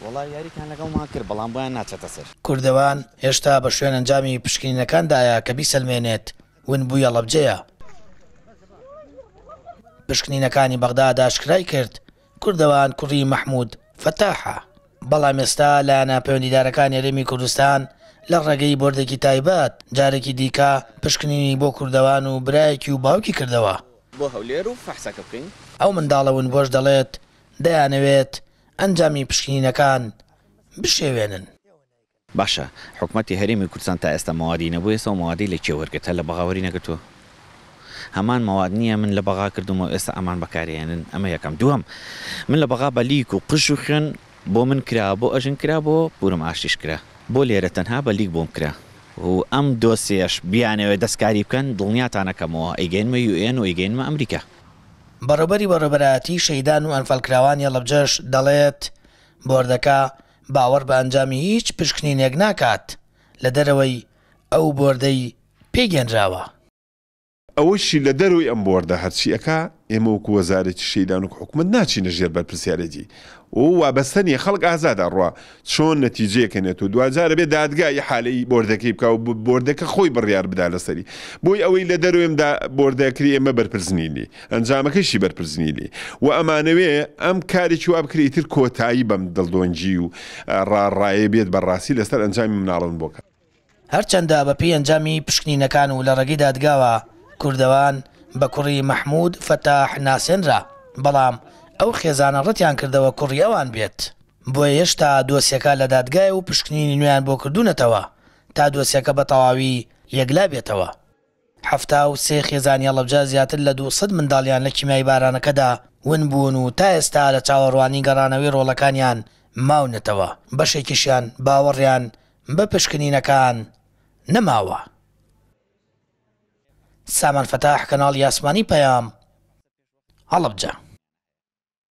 وەڵا یاریتان لەگەڵمان کرد بەڵام بۆیان ناچێتە سەر. کوردەوان هێشتا بە شوێن ئەنجامی پشکنینەکاندایە کە بیسەلمێنێت ونبووی هەڵەبجەیە. پشکنینەکانی بەغداد ئاشکرای کرد کوردەوان کوڕی مەحمود فەتاحە، بەڵام ئێستا لایەنە پەیوەندیدارەکانی هەرێمی کوردستان لە ڕێگەی بۆردێکی تایبەت جارێکی دیکە پشکنینی بۆ کوردەوان و برایەکی و باوکی کردەوە. بۆ هەولێر و فەحسەکە بکەین. ئەو منداڵە ونبووەش دەڵێت، دەیانەوێت ئەنجامی پشکنینەکان بشێوێنن. باشە حکومەتی هەرێمی کوردستان تا ئێستا مەوادی نەبوو ئێستا ئەو مەوادەی لە کێ وەرگرت هەر لە بەغا وەری نەگرتووە هەمان مەواد نییە من لە بەغا کردومە و ئێستا ئەمان بەکاری ئەهێنن ئەمە یەکەم دووەم من لە بەغا بە لیک و قژ و خوێن بۆ من کرا بۆ ئەژن کرا بۆ پورم ئاشتیش کرا بۆ لێرە تەنها بە لیک بۆم کرا و ئەم دۆسیەش بیانەوێ دەستکاری بکەن دڵنیاتان ئەکەمەوە ئەیگەینمە یو ئێن و ئەیگەینمە ئەمریکا. بەڕێوبەری بەڕێوبەرایەتی شەهیدان و ئەنفالکراوانی هەڵەبجەش دەڵێت، بۆردەکە باوەڕ بە ئەنجامی هیچ پشکنینێک ناکات لە دەرەوەی ئەو بۆردەی پێگەنراوە. ئەوەشی لە دەرەوەی ئەم بۆردە هەرچی ئەکا، ئێمە وەکو وەزارەتی شەهیدان وەکو حکومەت ناچینە ژێر بەرپرسیارێتی و وابەستە نیە، خەڵک ئازادە ئەڕوا چۆن نەتیجەیەک هەنێت و دواجار ئەبێ دادگا ئیحالەی بۆردەکەی بکا و بۆردەکە خۆی بڕیار بدا لەسەری. بۆی ئەوەی لە دەرەوەی ئەم بۆردە ئەکرێ ئێمە بەرپرس نین لێی، ئەنجامەکەیشی بەرپرس نین لێی و ئەمانەوێ ئەم کارێکی وا بکرێ ئیتر کۆتایی بەم دڵدۆنگی و ڕاڕایە بێت بە ڕاستی لەسەر ئەنجامی مناڵە ونبووەکان. هەرچەندە بەپێی ئەنجامی پشکنینەکان و لە ڕێگەی دادگاوە کوردەوان بە کوڕی مەحمود فەتاح ناسێنرا، بەڵام ئەو خێزانە ڕەتیان کردەوە کوڕی ئەوان بێت، بۆیە هێشتا دۆسیەکە لە دادگایە و پشکنینی نوێیان بۆ کردوونەتەوە تا دۆسیەکە بە تەواوی یەکلا بێتەوە. 73 خێزانی هەڵەبجە زیاتر لە 200 منداڵیان لە کیمیاییبارانەکەدا ون بوون و تا ئێستا لە چاوەڕوانی گەڕانەوەی ڕۆڵەکانیان ماونەتەوە، بەشێکیشیان باوەڕیان بە پشکنینەکان نەماوە. سامان فەتاح، کەناڵی ئاسمانی پەیام، هەڵەبجە.